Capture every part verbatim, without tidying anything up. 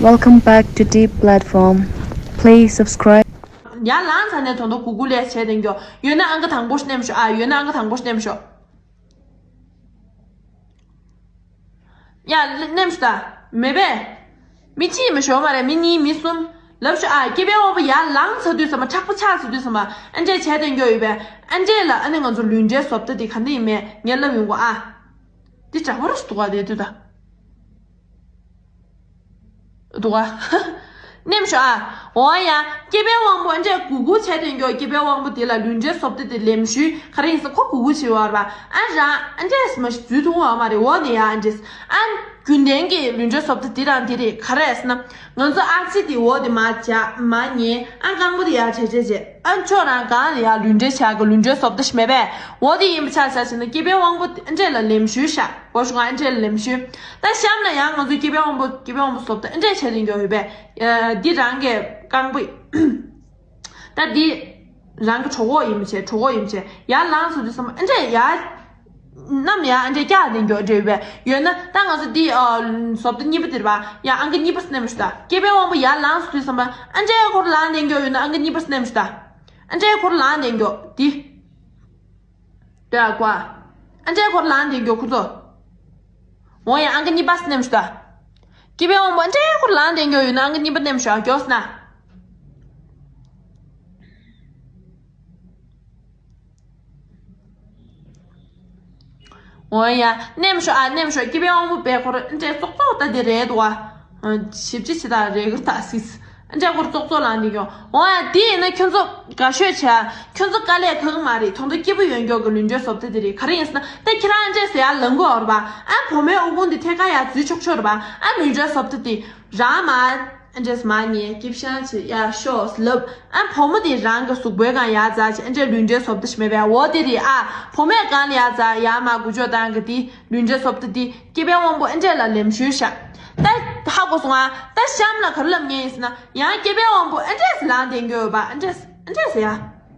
Welcome back to Deep Platform. Please subscribe. ཡར་ལངས་ཚར་ནས་དོན་དུ་གུ་གུ་ལས་བྱས་དེ་མགྱོགས་ཡོད་ན་ཨང་ཀི་དང་པོ་ཤོག་ནེམ་ཤོག་ཨ། ཡོད་ན་ཨང་ཀི་དང་པོ་ཤོག་ནེམ་ཤོག་ཡ་ལ་ནེམ་ཤོག་ད། མེད་པས། མི་གཅིག་མི་ཤོག་མ་རེད། མི་གཉིས་མི་གསུམ། ལབ་ཤོག་ཨ། སྐྱེ་བའི་དབང་པོ་ཡར་ལངས་ཚར་དུས་ཙམ་པ། མཁྲེགས་པོ་ཆགས་ཚར་དུས་ཙམ་པ། ཨ་འདྲས་བྱས་དེ་མགྱོགས་ཡོད་པས། ཨ་འདྲས་ལ་ཨ་ནི་ང་ཚོ་ལུས་འབྲེལ་བཟོ་ལྟ་དེ་ག་འདྲ་ཡིན་མིན་ངས་ལབ་ཡོང་གོ་ཨ། འདི་དྲག་པོ་རུ་འདུག་ག་དེ་དུས་ད། འདུག་ག་ནེམ་ཤོག་ཨ། འོ་ཡ། སྐྱེ་བའི་དབང་པོ་ཨ་འདྲས་གུ་གུ་བྱས་དེ་མགྱོགས། སྐྱེ་བའི་དབང་པོ་དེ་ལ་ལུས་འབྲེལ་བཟོ་ལྟ་དེ་ལེམ་ཤུལ་ག་རེ་ཡིན་ཟེར། ཁོ་གུ་གུ་བྱེད་པ་རེད་པ། ཨ་རང་ཨ་འདྲས་མ་ཞིག་འཛུལ་ཐུབ་པ་མ་རེད། འོ་དེ་ཡ་ཨ་འདྲས། ཨ་རྒྱུན་ལྡན་གྱི་ལུས་འབྲེལ་བཟོ་ལྟ་དེ་རང་དེ་རེད། ག་རེ་ཟེར་ན། ང་ཚོ་ཨ་ཙི་དེ་འོ་དེ་མར་བྱས་མར་ཉལ། ཨ་རྐང་པ་དེ་ཡར་བྱས་བྱས་བྱས། ཨ་ཕྱོགས་རང་སྒང་ལ་ཡ་ལུས་འབྲེལ་བྱ་གི་ལུས་འབྲེལ་བཟོ་ལྟ་ཞིག་མེད་པས། འོ་དེ་ཡིན་པ་ཆ་བཞག་བྱས་ན་སྐྱེ་བའི་དབང་པོ་ཨ་འདྲས་ལ་ལེམ་ཤུལ་བཞག་འོ་ཤོག་ཨ་འདྲས་ལ་ལེམ་ཤུལ། ད་གཤམ་ལ་ཡང་ང་ཚོའི་སྐྱེ་བའི་དབང་པོ་སྐྱེ་བའི་དབང་པོ་བཟོ་ལྟ་ཨ་འདྲས་བྱས་དེ་མགྱོགས་ཡོད་པས། ཨ་འདི་རང་གི་རྐང་པ། ད་འདི་རང་གི་གྲོད་ཁོག་ཡིན་པ་བྱས། གྲོད་ཁོག་ཡིན་པ་བྱས། ཡར་ལངས་ཚར་དུས་ཙམ་པ་ཨ་འདྲས་ཡར། ནམ་ཡང་ཨ་འདྲས་བཀྱག་དེ་མགྱོགས་འདྲ་ཡོད་པས། ཡོད་ན་ད་ང་ཚོ་འདི་ཨ་བཟོ་ལྟ་གཉིས་པ་དེ་རེད་པ། ཡ་ཨང་ཀི་གཉིས་པ་ནེམ་ཤོག་ད། སྐྱེ་བའི་དབང་པོ་ཡར་ལངས་ཚར་དུས་ཙམ་པ་ཨ་འདྲས་ཁོ་རང་ལངས་དེ་མགྱོགས་ཡོད་ན་ཨང་ཀི་གཉིས་པ་ནེམ་ཤོག་ད། ཨ་འདྲས་ཁོ་རང་ལངས་དེ་མགྱོགས་འདི། ལྟོས་ཨ་ཀོ་ཨ། ཨ་འདྲས་ཁོ་རང་ལངས་དེ་མགྱོགས་ཁོ་ཚོ། འོ་ཡ་ཨང་ཀི་གཉིས་པ་ནེམ་ཤོག་ད། སྐྱེ་བའི་དབང་པོ་ཨ་འདྲས་ཁོ་རང་ལངས་དེ་མགྱོགས་ཡོད་ན་ཨང་ཀི་གཉིས་པ་ནེམ་ཤོག་ཨ། མགྱོགས་ན། འོ་ཡ། ནེམ་ཤོག་ཨ། ནེམ་ཤོག་སྐྱེ་བའི་དབང་པོ་བས་ཁོ་རང་ཨ་འདྲས་ཙོག་ཙོག་ད་དེ་རེད་འདུག་ཨ། ཞིབ་ཅིག་བྱེད་དང་རེ་གི་ད་སིས། ཨ་འདྲས་ཁོ་རང་ཙོག་ཙོག་ལངས་དེ་མགྱོགས། འོ་ཡ། དེ་ཡིན་ན་ཁྱོད་ཚོ་དགའ་ཤོས་བྱས། ཁྱོད་ཚོ་དཀའ་ལས་ཁག་མ་རེད། དོན་དུ་སྐྱིད་པོ་ཡོད་མགྱོགས་ཀྱི་ལུས་འབྲེལ་བཟོ་ལྟ་དེ་རེད། ག་རེ་ཡིན་ཟེར་ན་ད་ཁྱེད་རང་ཨ་འདྲས་ཟེར་ཡ་ལངས་གི་ཡོད་རེད་པ། ཨ་བུ་མོའི་ཨུ་ཁུང་དེ་ཐད་ཀར་ཡ་འཛུལ་ཆོག་ཆོག་རེད་པ། ཨ་ལུས་འབྲེལ་བཟོ་ལྟ་དེ་རང་མ། ཨ་འདྲས་མ་ཉེ་སྐྱིབ་ཤང་ཆེ་ཡ་ཤོག་ལབ། ཨ་བུ་མོ་དེ་རང་གི་གཟུགས་པོའི་སྒང་ཡ་ཛ་ཆེ་ཨ་འདྲས་ལུས་འབྲེལ་བཟོ་ལྟ་ཞིག་མེད་པས། འོ་དེ་རེད་ཨ། བུ་མོའི་སྒང་ལ་ཡ་ཛ་ཡ་མ་འགུལ་ཆོག་སྟངས་ཀྱི་དེ་ལུས་འབྲེལ་བཟོ་ལྟ་དེ་སྐྱེ་བའི་དབང་པོ་ཨ་འདྲས་ལ་ལེམ་ཤུལ་བཞག་ད་ཧ་གོ་སོང་ཨ། ད་གཤམ་ལ་ག་རེ་ལབ་ངེས་ཡིན་ཟེར་ན་ཡང་སྐྱེ་བའི་དབང་པོ་ཨ་འདྲས་ལངས་དེ་འགྱོ་ཡོད་པ། ཨ་འདྲས་ཨ་འདྲས་ཡ།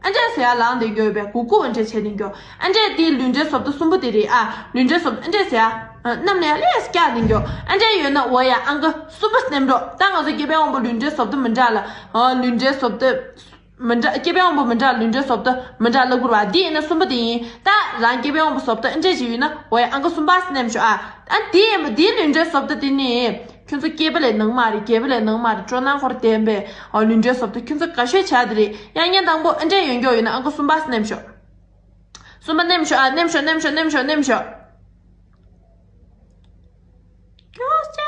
ཨ་འདྲས་ཟེར་ཡ་ལངས་དེ་འགྱོ་ཡོད་པས། གུ་གུ་ཨ་འདྲས་བྱས་དེ་འགྱོ། ཨ་འདྲས་དེ་ལུས་འབྲེལ་བཟོ་ལྟ་གསུམ་པོ་དེ་རེད་ཨ། ལུས་འབྲེལ་བཟོ་ལྟ་ཨ་འདྲས་ཟེར་ཡ། གནམ་ནས་ལས་སྐྱག་དེ་འགྱོ། ཨ་འདྲས་ཡོད་ན་འོ་ཡ་ཨང་ཀི་གསུམ་པ་ནེམ་རོགས། ད་ང་ཚོ་སྐྱེ་བའི་དབང་པོ་ལུས་འབྲེལ་བཟོ་ལྟ་མི་འདྲ་ལ། ཨ་ལུས་འབྲེལ་བཟོ་ལྟ་མི་འདྲ། སྐྱེ་བའི་དབང་པོ་མི་འདྲ་ལུས་འབྲེལ་བཟོ་ལྟ་མི་འདྲ་ལབ་དགོས་རེད་པ། འདི་ཡིན་ན་གསུམ་པ་དེ་ཡིན། ད་རང་སྐྱེ་བའི་དབང་པོ་བཟོ་ལྟ་ཨ་འདྲས་ཅིག་ཡོད་ན་འོ་ཡ་ཨང་ཀི་གསུམ་པ་ནེམ་ཤོག་ཨ། ཨ་འདི་ཡིན་པ་འདིའི་ལུས་འབྲེལ་བཟོ་ལྟ་དེ་ནི། ཁྱོད་ཚོ་སྐྱེས་པ་ལས་ནང་མ་རེད། རྒས་པ་ལས་ནང་མ་རེད། སྤྲོ་སྣང་ཁོ་རང་ལྡན་པའི་ཨ་ལུས་འབྲེལ་བཟོ་ལྟ་ཁྱོད་ཚོ་དགའ་ཤོས་བྱ་དེ་རེད། ཡ་ཉིན་དང་པོ་ཨ་འདྲས་ཡོད་མགྱོགས་ཡོད་ན་ཨང་ཀི་གསུམ་པ་ནེམ་ཤོག་གསུམ་པ་ནེམ་ཤོག་ཨ། ནེམ་ཤོག་ནེམ་ཤོག་ནེམ་ཤོག་ནེམ་ཤོག་མགྱོགས་ཅེ།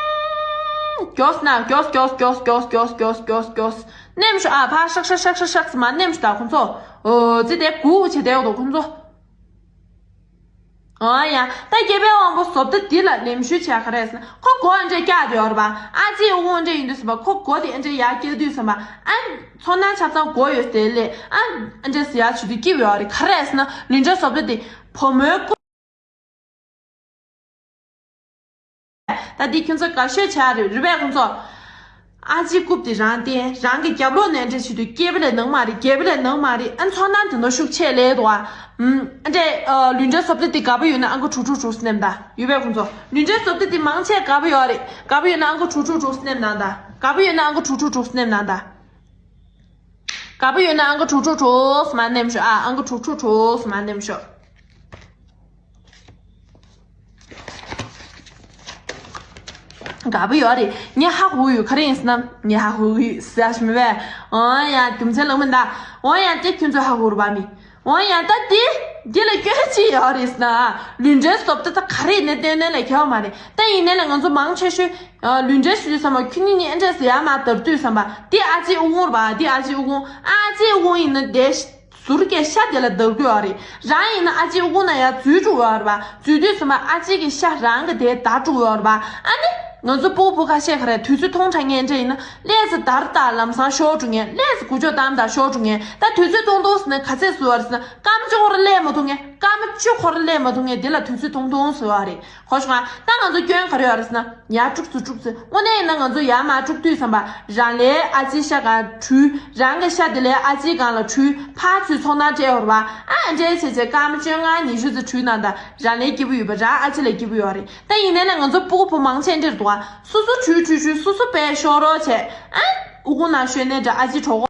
མགྱོགས་ན་མགྱོགས་མགྱོགས་མགྱོགས། ནེམ་ཤོག་ཨ། ཕར་ཧྲག་ཧྲག་ཧྲག་ཧྲག་ཧྲག་མ་ནེམ་ཤོག་ད་ཁོང་ཚོ། འོ་ཙི་དེ་གུག་བྱེད་དེ་འོ་དོ་ཁོང་ཚོ། ཨོ་ཡ། ད་སྐྱེ་བའི་དབང་པོ་བཟོ་ལྟ་འདི་ལ་ལེམ་ཤུལ་བྱས་ག་རེ་ཟེར་ན་ཁོ་མགོ་ཨ་འདྲས་བཀྱག་དེ་ཡོད་རེད་པ། ཨ་ཙི་ཨུ་ཁུང་ཨ་འདྲས་ཡིན་དུས་ཙམ་པ་ཁོ་མགོ་དེ་ཨ་འདྲས་ཡར་བཀྱག་དུས་ཙམ་པ་ཨ། ཚོར་སྣང་ཆ་ཚང་མགོ་ཡོད་དེ་ལས་ཨ། ཨ་འདྲས་ཡར་བྱེད་དུས་སྐྱིད་པོ་ཡོད་རེད། ག་རེ་ཟེར་ན་ལུས་འབྲེལ་བཟོ་ལྟ་དེ་བུ་མོའི་རྐུབ། ད་འདི་ཁྱོད་ཚོ་དགའ་ཤོས་བྱ་རེད། རེད་པས་ཁོང་ཚོ། ཨ་ཅེའི་རྐུབ་དེ་རང་བསྟན། རང་གི་རྒྱབ་ལོགས་ནས་འདྲ་བྱེད་དུས་སྐྱེས་པ་ལས་ནང་མ་རེད། རྒས་པ་ལས་ནང་མ་རེད། ཨ་ཚོར་སྣང་དེ་ནོར་ཤུགས་ཆེ་ལས་འདུག་ཨ། ཨ་འདྲས་ལུས་འབྲེལ་བཟོ་ལྟ་དེ་དགའ་པོ་ཡོད་ན་ཨང་ཀི་དྲུག་དྲུག་དྲུག་ནེམ་ད། ཡོད་པས་ཁོང་ཚོ། ལུས་འབྲེལ་བཟོ་ལྟ་དེ་མང་ཆེ་དགའ་པོ་ཡོད་རེད། དགའ་པོ་ཡོད་ན་ཨང་ཀི་དྲུག་དྲུག་དྲུག་ནེམ་ན་ད། དགའ་པོ་ཡོད་ན་ཨང་ཀི་དྲུག་དྲུག་དྲུག་ནེམ་ན་ད། དགའ་པོ་ཡོད་ན་ཨང་ཀི་དྲུག་དྲུག་དྲུག་མ་ནེམ་ཤོག་ཨ། ཨང་ཀི་དྲུག་དྲུག་དྲུག་མ་ནེམ་ཤོག་དགའ་པོ་ཡོད་རེད། ངས་ཧ་གོ་ཡོད། ག་རེ་ཡིན་ཟེར་ན་ངས་ཧ་གོ་གི་ཟེར་ཞིག་མེད་པས། འོ་ཡ་རྒྱུ་མཚན་ལབ་མི་འདའ། འོ་ཡ་དེ་ཁྱོད་ཚོས་ཧ་གོ་རུ་བ་མི། འོ་ཡ་ད་དེ་འདི་ལ་སྐྱོན་ཅི་ཡོད་རེད་ཟེར་ན། ལུས་འབྲེལ་བཟོ་ལྟ་ད་ག་རེ་ཡིན་ནའི་སྟོན་ནས་ལ་ཁྱད་པར་མ་རེད། ད་ཡིན་ནའི་ལ་ང་ཚོ་མང་ཆེ་ཤོས་ལུས་འབྲེལ་ཞུ་དུས་ཙམ་པ་ཁྱོད་གཉིས་གཉིས་ཨ་འདྲས་ཟེར་ཡ་མ་དར་དུས་ཙམ་པ་འདི་ཨ་ཅེའི་ཨུ་ཁུང་རེད་པ། འདི་ཨ་ཅེའི་ཨུ་ཁུང་། ཨ་ཅེའི་ཨུ་ཁུང་ཡིན་ན་དེ། ཟུར་གྱི་ཤ་དེ་ལ་བརྡར་གྱི་ཡོད་རེད། རང་ཡིན་ན་ཨ་ཅེའི་དབུ་ན་ཡར་འཛུལ་འགྲོ་གི་ཡོད་རེད་པ། འཛུལ་དུས་ཙམ་པ་ཨ་ཅེ་གི་ཤ་རང་གི་དེ་བརྡར་འགྲོ་གི་ཡོད་རེད་པ། ཨ་ནི། ང་ཚོ་སྤུ་གུ་ཁ་ཤས་ཁ་རེ་དུས་ཚོད་ཐུང་དྲགས་མཁན་འདྲ་ཡིན་ན་ལས་ཙི་བརྡར་བརྡར་ལམ་སང་ཤོར་འགྲོ་མཁན། ལས་ཙི་འགུལ་སྐྱོད་བཏང་བཏང་ཤོར་འགྲོ་མཁན། ད་དུས་ཚོད་ཐུང་ཐུང་ཟེར་ན་ག་ཚད་བཟོས་པ་རེད་ཟེར་ན་སྐར་མ་གཅིག་ཧོར་སླེབས་མ་ཐུབ་མཁན། སྐར་མ་བཅུ་འཁོར་སླེབས་མ་ཐུབ་མཁན་དེ་ལ་དུས་ཚོད་ཐུང་ཐུང་བཟོས་པ་རེད། གོ་སོང་ང་། ད་ང་ཚོ་སྐྱོན་ག་རེ་ཡོད་རེད་ཟེར་ན། ཡར་དཀྲུག་ཚུར་དཀྲུག་ཚུར། དངོས་གནས་ཡིན་ན་ང་ཚོ་ཡར་མར་དཀྲུག་དུས་ཙམ་པ་རང་ལས་ཨ་ཅེ་ཤ་ག་བྲུས། རང་གི་ཤ་དེ་ལས་ཨ་ཅེ་སྒང་ལ་བྲུས། ཕར་ཚུར་ཚོང་ནང་སྤྲད་ཡོད་རེད་པ། ཨ་འདྲས་བྱས་བྱས་སྐར་མ་བཅོ་ལྔ་ཉི་ཤུ་ཙམ་བྲུས་ན་ད་རང་ལས་སྐྱིད་པོ་ཡོད་པ། རང་ཨ་ཅེ་ལས་སྐྱིད་པོ་ཡོད་རེད། ད་ཡིན་ནའི་ན་ང་ཚོ་སྤུ་གུ་བུ་མང་ཆེ་འདྲ་རེད་འདུག་ག་སོ་སོ་བྲུས་བྲུས་བྲུས། སོ་སོ་དཔེ་ཤོར་རོགས་བྱས། ཨ་ཨུ་ཁུ་ན་ཤོད་ནའི་འདྲ། ཨ་ཅེ་གྲོད་ཁོག་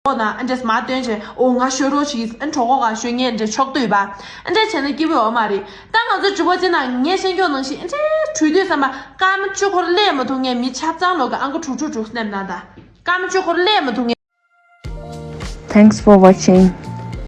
ཁོག་ན་ཨ་འདྲས་མར་བཏོན་བྱས། ཨོ་ང་ཤོད་རོགས་བྱེད། ཨ་གྲོད་ཁོག་ག་ཤོད་མཁན་འདྲས་ཆོག་འདུག་པ། ཨ་འདྲས་བྱས་ན་སྐྱིད་པོ་ཡོད་མ་རེད། ད་ང་ཚོ་ཇུ་བོ་ཅི་ན་ངས་ཤེས་མཁན་ནང་བཞིན་ཨ་འདྲས་བྲུས་དུས་ཙམ་པ་སྐར་མ་བཅུ་འཁོར་སླེབས་མ་ཐུབ་མཁན་མི་ཆ་ཚང་ལོ་གི་ཨང་ཀི་དྲུག་དྲུག་དྲུག་སླེབས་ན་ད། སྐར་མ་བཅུ་འཁོར་སླེབས་མ་ཐུབ་མཁན། Thanks for watching.